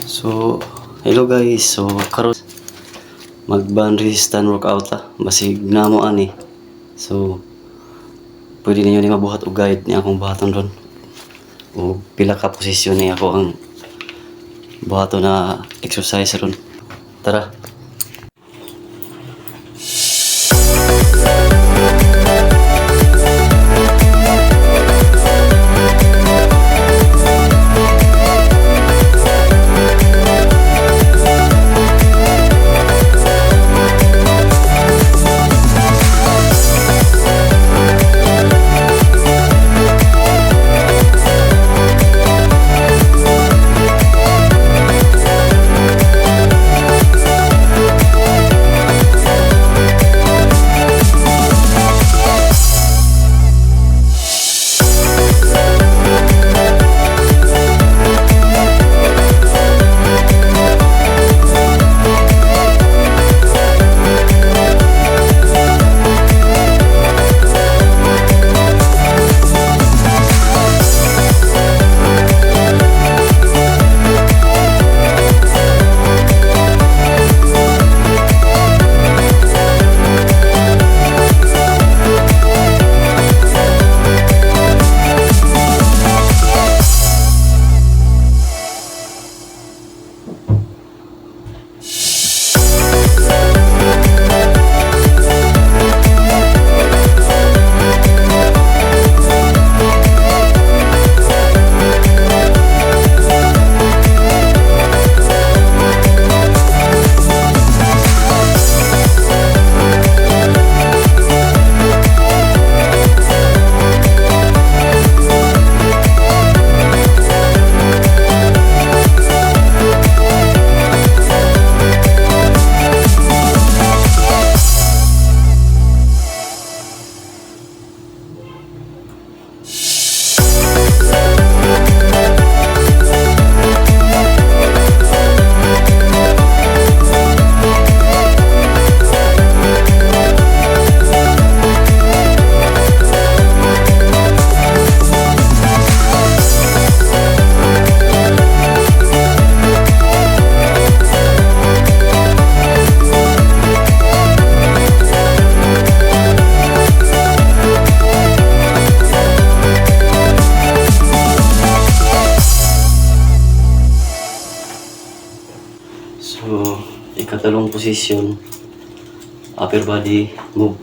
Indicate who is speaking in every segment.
Speaker 1: So, hello guys. So, karon mag-band resistance workout ta. Basig namo ani. So, pwede ninyo ni mabuhat og guide ni akong buhaton ron. O pila ka posisyon ni ako ang buhaton na exercise ron. Tara. So, ikatalong posisyon, upper body move.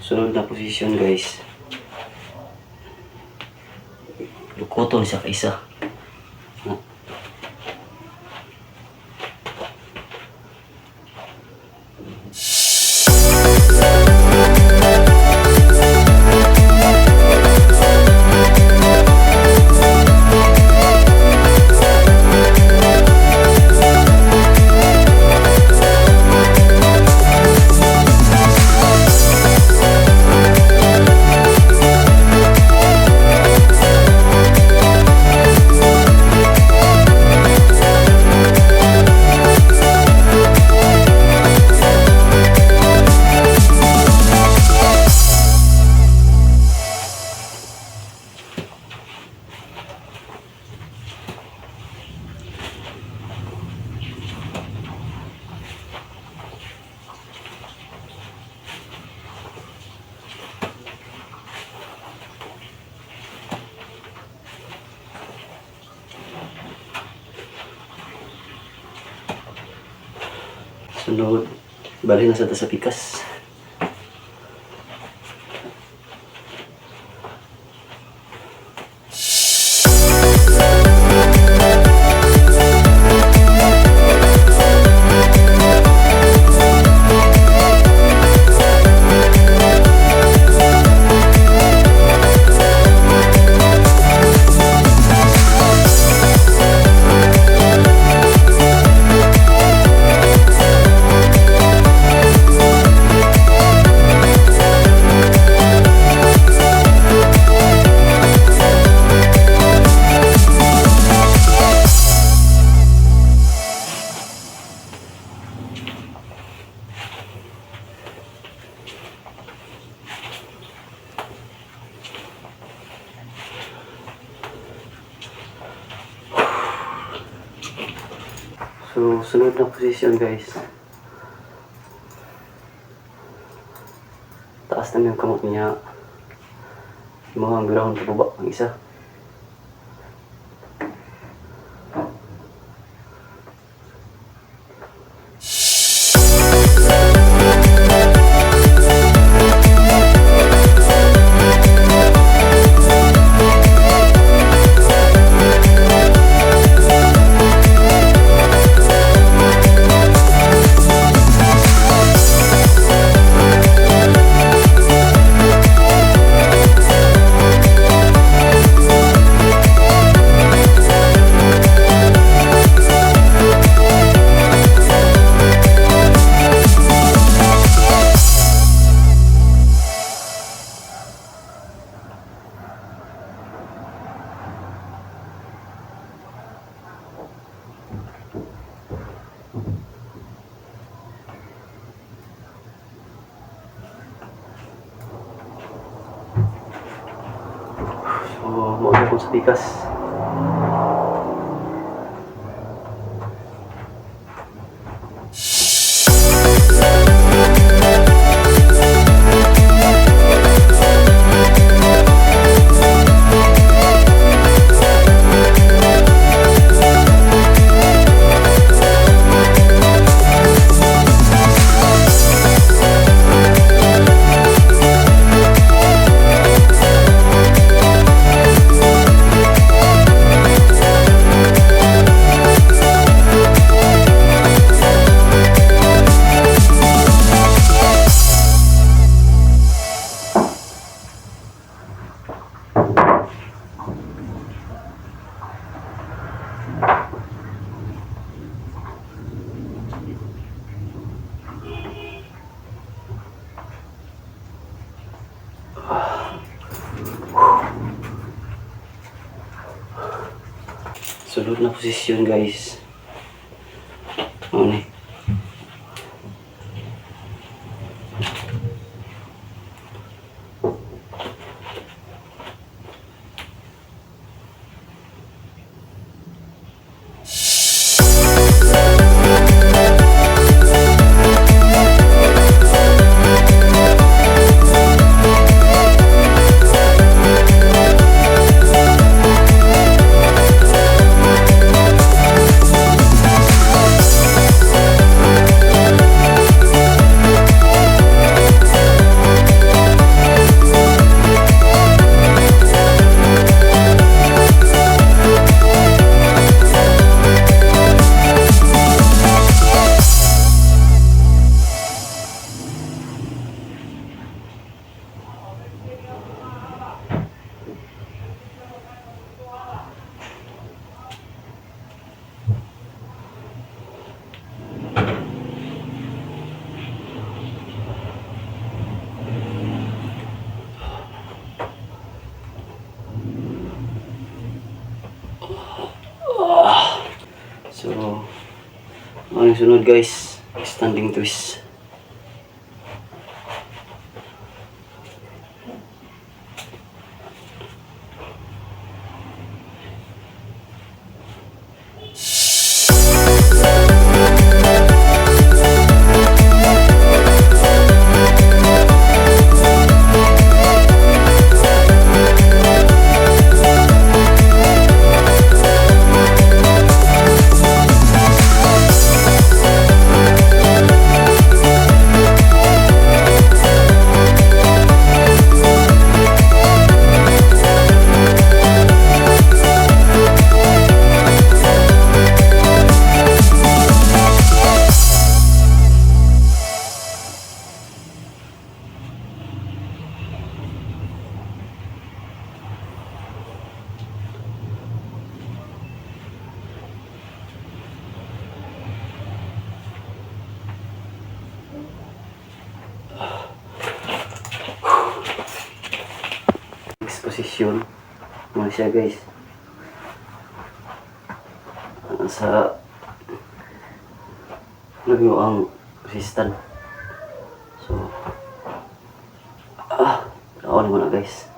Speaker 1: Sunod na position, guys. Dukoton siya kaisa. Ha? Sunod, bali na sa ta sa pikas. So, sunod na position, guys. Taas na yung kamot niya. Yung mga ground pababa ang isa. So, mao na sa pikas. Sunod na posisyon, guys. Ano ni? So, ang sunod, guys, standing twist. Next position, mao siya, guys. Sa labi ang resistance. So, on mo na, guys.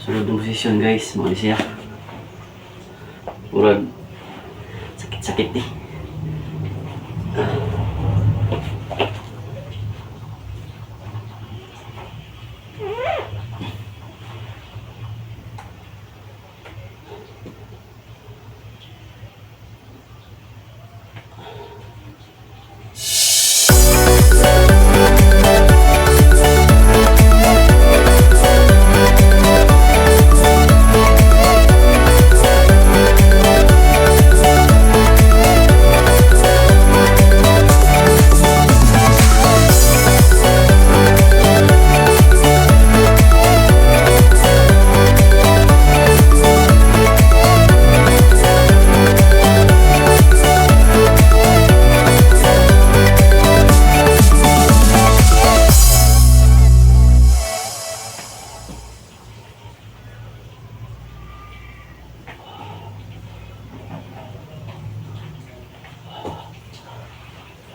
Speaker 1: Sunod na position, guys, mao ni siya. Murag sakit-sakit ni.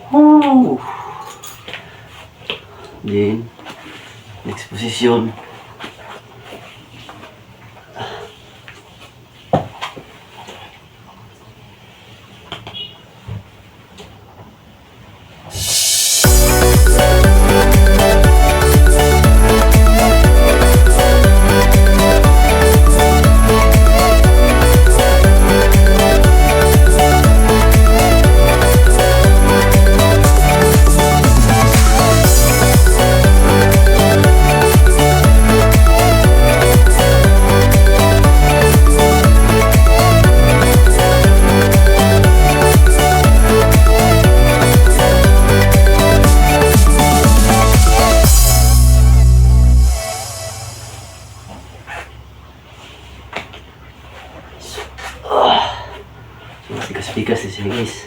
Speaker 1: Woo! Then, next position. So, pikas-pikas ni siya, guys.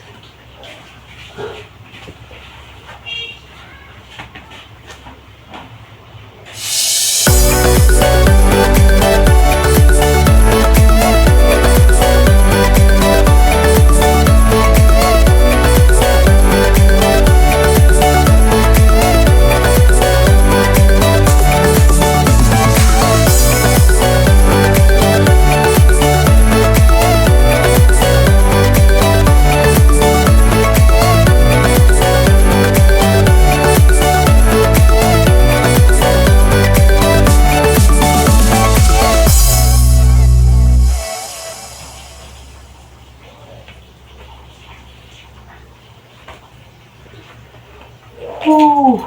Speaker 1: Woo!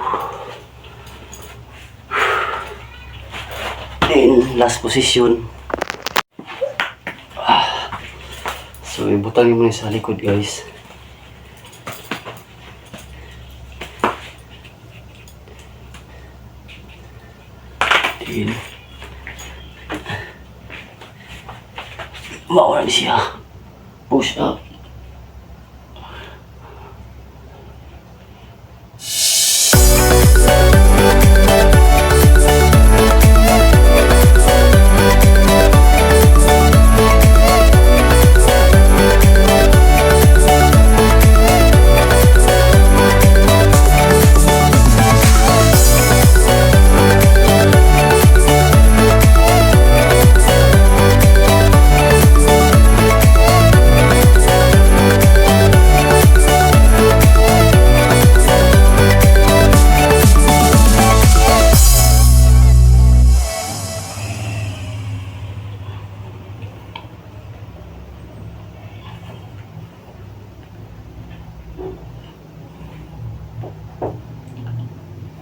Speaker 1: Then, last position. Ah. So, ibutang mo na sa likod, guys. Then, mao na siya. Push up.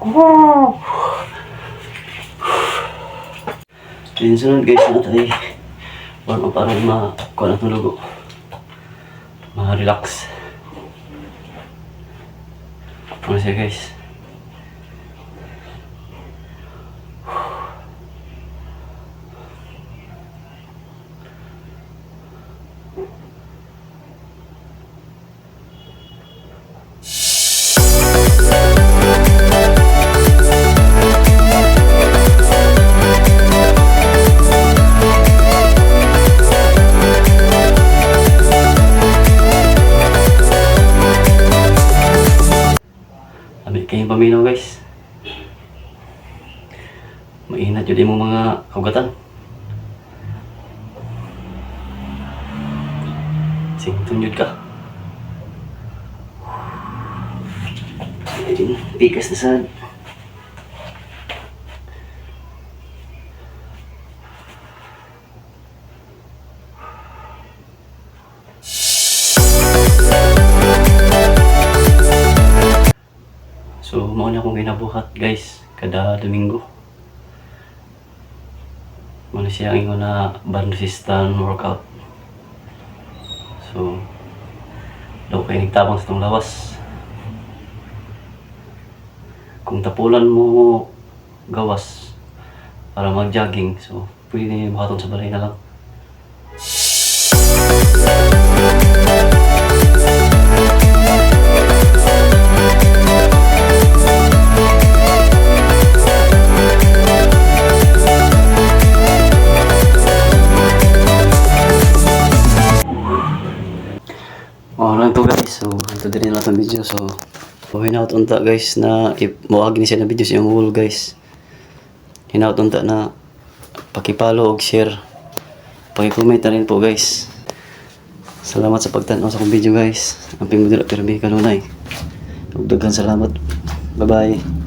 Speaker 1: Woo! Then sunod, guys, na tayo. Warm up aron ma kuha na itong lugo. Ma-relax. Ano siya, guys? Abi kayong paminaw, guys. Mainat yun imong mga kaugatan. Sing tunyod ka. Ayun, pikas na sad. So, mao na akong ginabuhat, guys, kada Domingo. Mao na siya ang ingon na band resistance workout. So, daw kay nagtabang sa itong lawas. Kung tapulan mo gawas para mag-jogging, so pwede na buhaton sa balay na lang. Oh, lang to, guys. So, ito din lang itong video. So, hinaut unta, guys, na if moagi ni siya na video sa iyong wall, guys. Hinaut unta na paki-follow og share. Paki-comment na rin po, guys. Salamat sa pagtan-aw sa akong video, guys. Amping mo dira pirmi kanunay. Ug daghan salamat. Bye-bye.